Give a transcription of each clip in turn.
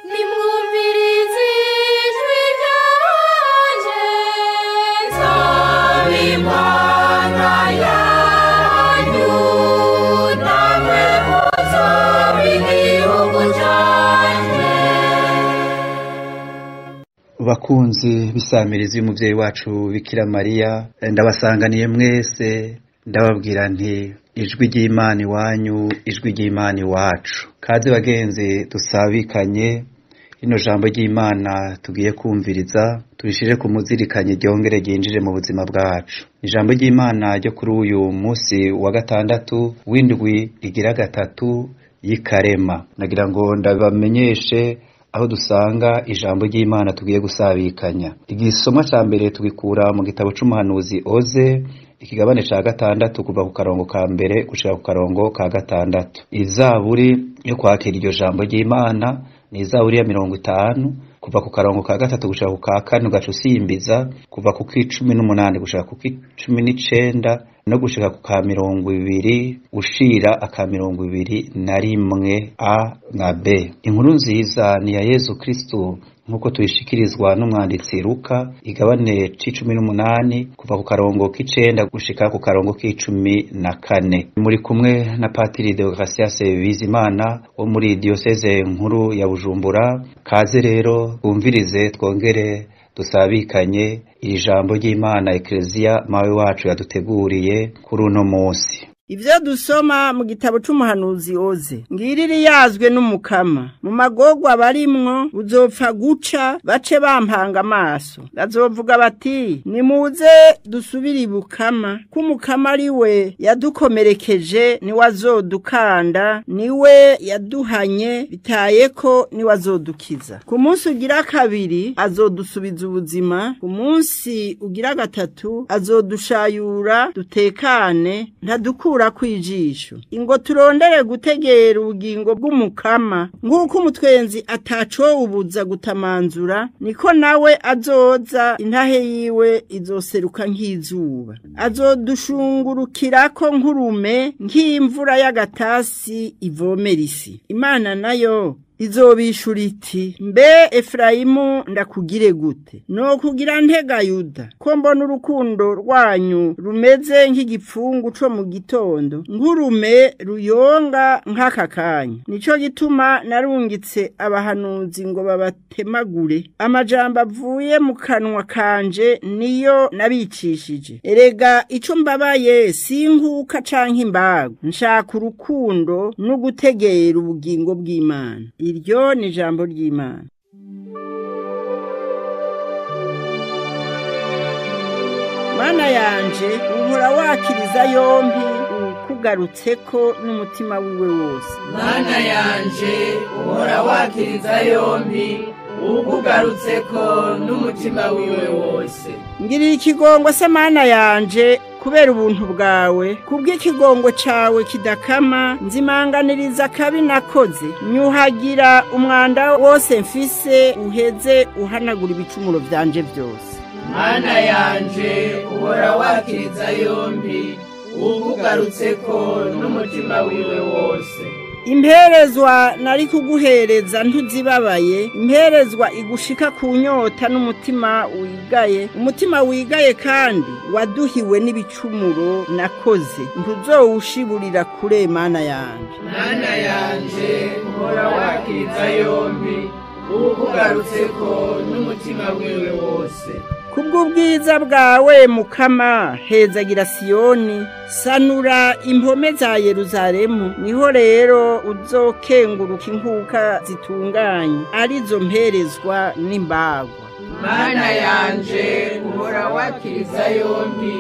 Nimwumvirize ijwi ryanje, nsaba Imana yanyu, namwe muzoba igihugu canje. Bakunzi b'isamirizi y'umuvyeyi wacu Bikira Mariya, ndabasanganiye mwese, ndababwira nti ijwi ry'Imana iwanyu, ijwi ry'Imana iwacu. Kaze bagenzi, dusabikanye rino jambo ry'Imana tugiye kumviriza, turishire ku muzirikanye, ryongere ryinjire mu buzima bwacu. Ijambo ry'Imana ryo kuri uyu musi wa gatandatu w'indwi igira gatatu y'ikarema, nagira ngo ndabamenyeshe aho dusanga ijambo ry'Imana tugiye gusabikanya. Igisomwa ca mbere tugikura mu gitabo c'umuhanuzi Oze, ikigabane ca gatandatu, kuva ku karongo ka mbere gushika ku karongo ka gatandatu. Izaburi yo kwakira iryo jambo ry'Imana ni izaburi ya 50, kuva ku karongo ka gatatu gushika ku ka kane, ugaca usimbiza kuva ku k'18 gushika ku k'19 no gushika ku ka 20, ushira aka 21 a na b. Inkuru nziza ni ya Yezu Kristu nk'uko tuyishikirizwa n'umwanditsi Luka, igabane c'18, kuva ku karongo k'9 gushika ku karongo k'14. Muri kumwe na Patiri Deogratias Bizimana wo muri Diocese nkuru ya Bujumbura. Kaze rero bumvirize, twongere dusabikanye iri jambo ry'Imana Eklezia mawe wacu yaduteguriye kuri uno munsi. Ivyo dusoma mu gitabo c'umuhanuzi Oze: ngiriri yazwe n'Umukama, mu magorwa barimwo buzopfa guca bace bampanga amaso. Bazovuga bati: "Nimuze dusubire ibukama, ko Umukama ari we yadukomerekeje, niwe azodukanda, niwe yaduhanye bitayeko, niwe azodukiza. Ku munsi ugira kabiri azodusubiza ubuzima, ku munsi ugira gatatu azodushayura dutekane, ntadukura kwijisho. Ingo turondere gutegera ubugingo bw'Umukama. Nk'uko umutwenzi atacowubuza gutamanzura, niko nawe azoza, intahe yiwe izoseruka nk'izuba. Azodushungurukirako nk'urume, nk'imvura y'agatasi ivomera isi." Imana nayo izobishura iti: "Mbe Efurayimu, ndakugire gute? No kugira ntega Yuda, ko mbona urukundo rwanyu rumeze nk'igipfungu co mu gitondo, nk'urume ruyonga nk'aka kanya? Nico gituma narungitse abahanuzi ngo babatemagure. Amajambo avuye mu kanwa kanje niyo nabicishije. Erega ico mbabaye si inkuka canke imbago, nshaka urukundo no gutegera ubugingo bw'Imana." Iryo ni ijambo ry'Imana. Mana yanje, uhora wakiriza yompi ukugarutseko n'umutima wiwe wose. Mana yanje, uhora wakiriza yompi ukugarutseko n'umutima wiwe wose. Ngirira ikigongwe se, Mana yanje, kubera ubuntu bwawe, kubw'ikigongo cawe kidakama, nzimanganiriza akabi nakoze, nyuhagira umwanda wose mfise, uheze uhanagura ibicumuro vyanje vyose. Mana yanje, uhora wakiriza yombi ukugarutseko n'umutima wiwe wose. Imperezwa nari kuguhereza ntuzibabaye, imperezwa igushika ku nyota n'umutima wigaye, umutima wigaye kandi waduhiwe n'ibicumuro nakoze, ntuzowushiburira kure, Mana yanje. Mana yanje, uhora wakiriza yombi ukugarutseko n'umutima wiwe wose. Kubw'ubwiza bwawe, Mukama, hezagira Siyoni, sanura impome za Yeruzalemu. Niho rero uzokenguruka inkuka zitunganye, arizo mperezwa n'imbagwa. Mana yanje, uhora wakiriza yombi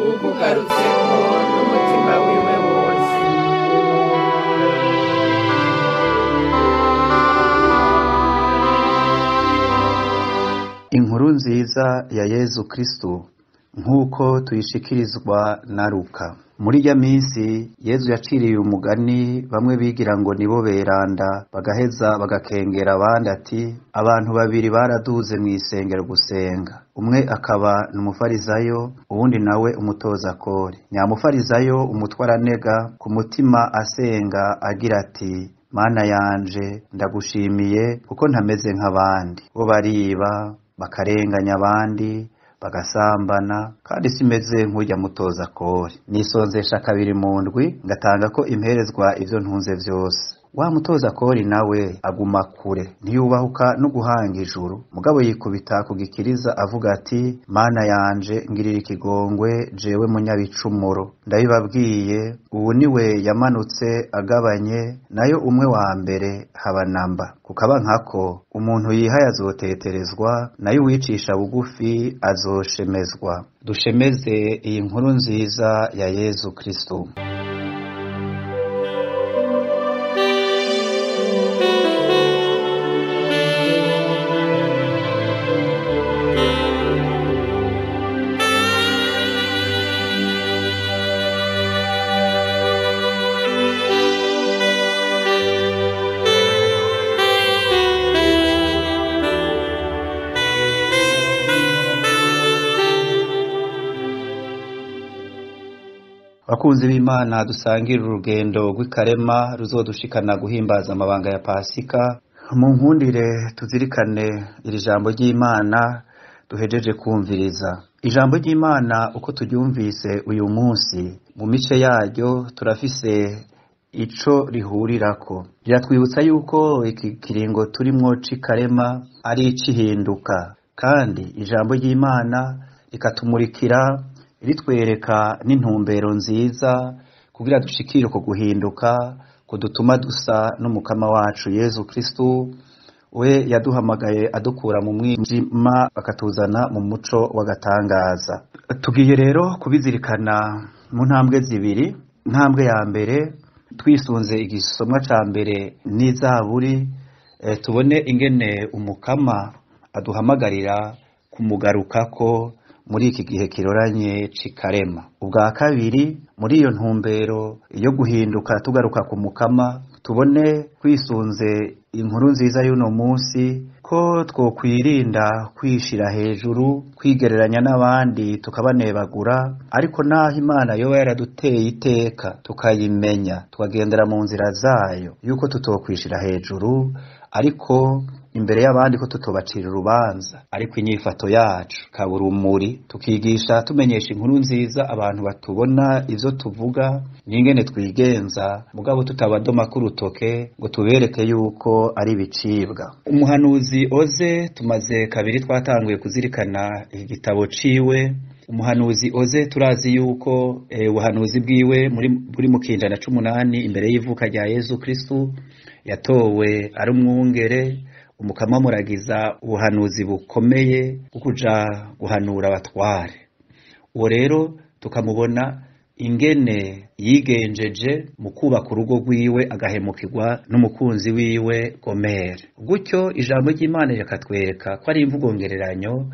ukugarutseko n'umutima wiwe wose. Inkuru nziza ya Yezu Kristu nk'uko tuyishikirizwa na Luka. Muri irya minsi Yezu yaciriye umugani bamwe bigira ngo nibo beranda, bagaheza bagakengera abandi, ati: "Abantu babiri baraduze mu isengero gusenga, umwe akaba ni umufarizayo, uwundi nawe umutoza kori. Nyamufarizayo umutwe aranega ku mutima, asenga agira ati: Mana yanje, ndagushimiye kuko ntameze nk'abandi, bo bariba bakarenganya abandi, bagasambana, kandi simeze nk'urya mutoza kori. Nisonzesha kabiri mu ndwi, ngatanga ko imperezwa ivyo ntunze vyose. Wa mutoza kori nawe aguma kure, ntiyubahuka no guhanga ijuru, mugabo yikubita ku gikiriza avuga ati: Mana yanje, ngirira ikigongwe jewe munyabicumuro. Ndabibabwiye, ubu niwe yamanutse agabanye nayo umwe wa mbere habanamba. Kukaba nkako umuntu yihaye azoteterezwa, nayo uwicisha bugufi azoshemezwa. Dushemeze iyi nkuru nziza ya Yezu Kristo. Bakunzi b'Imana, dusangire urugendo rw'ikarema ruzodushikana guhimbaza amabanga ya Pasika. Mu nkundire tuzirikane iri jambo ry'Imana duhejeje kumviriza. Ijambo ry'Imana uko turyumvise uyu munsi, mu mice yaryo turafise ico rihurirako. Riratwibutsa yuko iki kiringo turimwo c'ikarema ari icihinduka, kandi ijambo ry'Imana rikatumurikira, ritwereka n'intumbero nziza kugira dushikire ku guhinduka kudutuma dusa n'umukama wacu Yezu Kristu, we yaduhamagaye adukura mu mwijima akatuzana mu muco w'agatangaza. Tugiye rero kubizirikana mu ntambwe zibiri. Intambwe ya mbere, twisunze igisomwa ca mbere n'izaburi, tubone ingene umukama aduhamagarira kumugarukako muri iki gihe kiroranye c'ikarema. Ubwa kabiri, muri iyo ntumbero yo guhinduka tugaruka ku mukama, tubone twisunze inkuru nziza y'uno munsi ko twokwirinda kwishira hejuru, kwigereranya n'abandi tukabanebagura, ariko naho Imana yoba yaraduteye iteka tukayimenya, tukagendera mu nzira zayo, yuko tutokwishira hejuru, ariko imbere y'abandi ko tutobacira urubanza, ariko inyifato yacu ikaba urumuri, tukigisha tumenyesha inkuru nziza abantu batubona ivyo tuvuga n'ingene twigenza, mugabo tutabadoma k'urutoke ngo tubereke yuko ari ibicibwa. Umuhanuzi Oze tumaze kabiri twatanguye kuzirikana igitabo ciwe. Umuhanuzi Oze turazi yuko ubuhanuzi bwiwe buri mu kinjana c'umunani imbere y'ivuka rya Yezu Kristu, yatowe ari umwungere, umukama amuragiza ubuhanuzi bukomeye bwo kuja guhanura abatware. Uwo rero tukamubona ingene yigenjeje mu kubaka urugo rwiwe, agahemukirwa n'umukunzi wiwe Gomere. Gutyo ijambo ry'Imana rikatwereka ko ari imvugo ngereranyo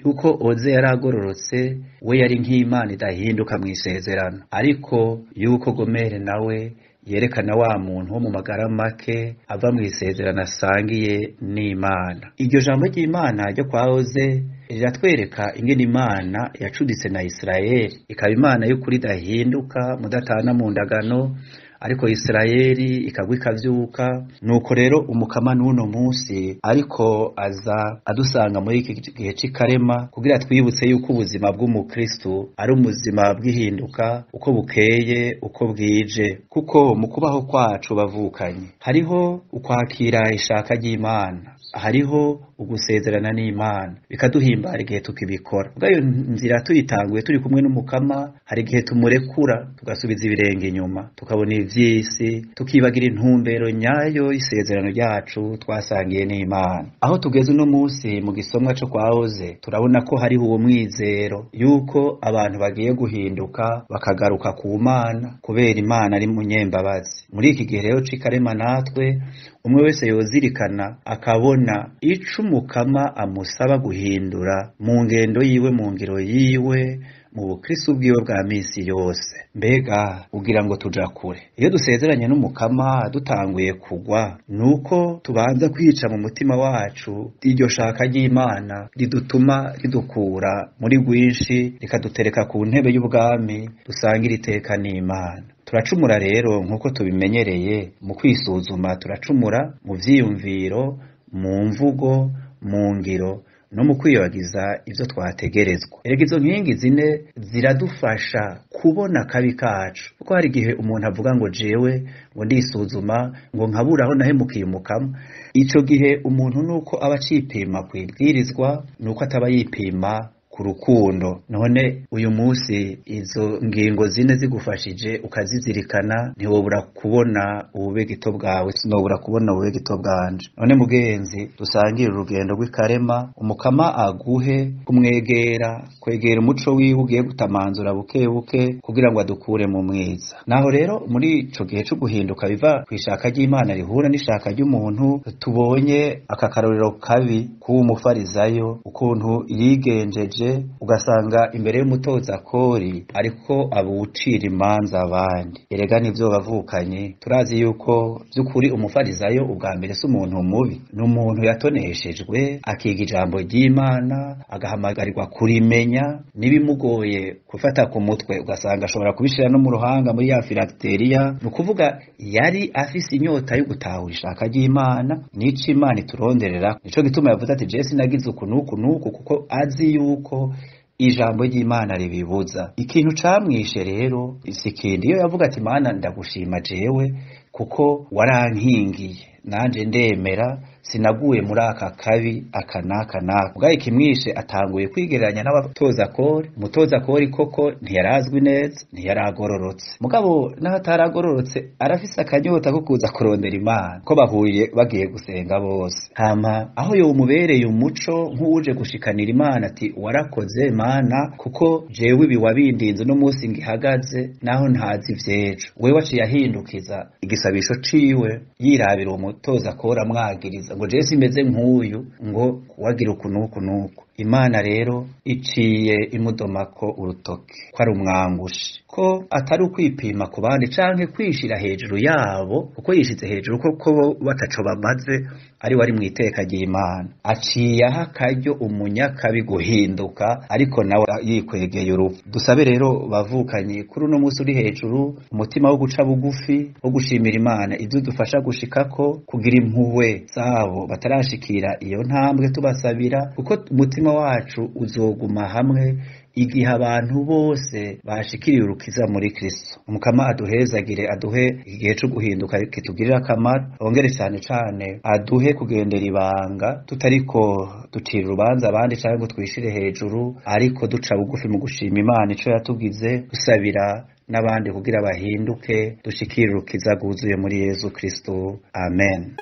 yuko Oze yaragororotse, we yari nk'Imana idahinduka mu isezerano, ariko yuko Gomere nawe yerekana wa muntu wo mu magara make ava mu isezerano asangiye n'Imana. Iryo jambo ry'Imana ryo kwa Oze riratwereka ingene Imana yacuditse na Isirayeli, ikaba Imana y'ukuri idahinduka, mudatana mu ndagano, ariko Isirayeli ikagwa ikavyuka. Nuko rero umukama n'uno munsi ariko aza adusanga muri iki gihe c'ikarema kugira twibutse yuko ubuzima bw'umukristu ari ubuzima bw'ihinduka, uko bukeye uko bwije, kuko mu kubaho kwacu bavukanye hariho ukwakira ishaka ry'Imana, hariho ugusezerana n'Imana, bikaduhimbara igihe tukibikora. Ubwo nzira tuyitanguye turi kumwe n'umukama, hari igihe tumurekura tugasubiza ibirenge inyuma, tukabona ivy'isi, tukibagira intumbero nyayo y'isezerano ryacu twasangiye n'Imana. Aho tugeze uno munsi mu gisomwa co kwa Oze, turabona ko hariho uwo mwizero yuko abantu bagiye guhinduka bakagaruka ku Mana, kubera Imana ari munyembabazi. Muri iki gihe rero c'ikarema natwe umwe wese yozirikana akabona ico umukama amusaba guhindura mu ngendo yiwe, mu ngiro yiwe, mu bukristo bwiwe bwa misi yose. Mbega ugira ngo tuja kure? Iyo dusezeranye n'umukama dutanguye kugwa, nuko tubanza kwica mu mutima wacu iryo shaka ry'Imana ridutuma ridukura muri rwinshi, rikadutereka ku ntebe y'ubwami dusangira iteka n'Imana. Turacumura rero nk'uko tubimenyereye mu kwisuzuma, turacumura mu vyiyumviro, mu mvugo, mu ngiro no mu kwiyobagiza ivyo twategerezwa. Erega izo nkingi zine ziradufasha kubona akabi kacu, kuko hari igihe umuntu avuga ngo jewe ngo ndisuzuma ngo nkaburaho nahemukiye umukama. Ico gihe umuntu nuko aba acipima kwibwirizwa, nuko ataba yipima ku rukundo. None uyu munsi izo ngingo zine zigufashije ukazizirikana, ntiwobura kubona ubube gito bwawe, sinobura kubona ubube gito bwanje. None mugenzi, dusangire urugendo rw'ikarema, umukama aguhe kumwegera, kwegera umuco wiwe ugiye gutamanzura buke buke kugira ngo adukure mu mwiza. Naho rero muri ico gihe co guhinduka biva kw'ishaka ry'Imana rihura n'ishaka ry'umuntu, tubonye aka karorero kabi k'uwo mufarizayo, ukuntu yigenjeje, ugasanga imbere y'umutoza kori ariko abucira imanza abandi. Erega nivyo bavukanye, turazi yuko by'ukuri umufarizayo ubwa mbere si umuntu mubi, ni umuntu yatoneshejwe akiga ijambo ry'Imana, agahamagarirwa kurimenya, n'ibimugoye gufata ku mutwe ugasanga ashobora kubishira no mu ruhanga muri ya filakteriya. Ni ukuvuga yari afise inyota yo gutahura ishaka ry'Imana n'ico Imana ituronderera. Nico gituma yavuze ati jewe sinagize uku n'uku n'uku, kuko azi yuko ijambo ry'Imana ribibuza. Ikintu camwishe rero si ikindi, iyo yavuga ati Mana ndagushima jewe kuko warankingiye, nanje ndemera sinaguye muri aka kabi aka n'aka n'aka. Ubwayo ikimwishe atanguye kwigereranya n'abatoza kori. Umutoza kori koko ntiyarazwi neza, ntiyaragororotse, mugabo naho ataragororotse arafise akanyota ko kuza kurondera Imana, ko bahuye bagiye gusenga bose. Hama aho yomubereye umuco nk'uwuje gushikanira Imana ati warakoze Mana, kuko jewe ibi wabindinze no munsi ngihagaze naho ntazi ivyejo. Wewe waciye ahindukiza igisabisho ciwe, yirabira uwo mutoza kori amwagiriza ngo jewe simeze nk'uyu, ngo wagira uku n'uku n'uku. Imana rero iciye imudomako urutoke ko ari umwangushi, ko atari ukwipima ku bandi canke kwishira hejuru yabo, kuko yishize hejuru koko bo bataco bamaze, ari wari mw'iteka ry'Imana. Aciye aha akaryo umunyakabi guhinduka, ariko nawe yikwegeye urupfu. Dusabe rero bavukanye kuri uno munsi uri hejuru, umutima wo guca bugufi, wo gushimira Imana ivyo dufasha gushikako, kugira impuhwe zabo batarashikira iyo ntambwe tubasabira, kuko umutima wacu uzoguma hamwe igihe abantu bose bashikiriye urukiza muri Kristo. Umukama aduhezagire, aduhe igihe co guhinduka kitugirira akamaro, ongere cane cane aduhe kugendera ibanga, tutariko ducira urubanza abandi canke ngo twishire hejuru, ariko duca bugufi mu gushima Imana ico yatugize, dusabira n'abandi kugira bahinduke, dushikire urukiza rwuzuye muri Yezu Kristo. Amen.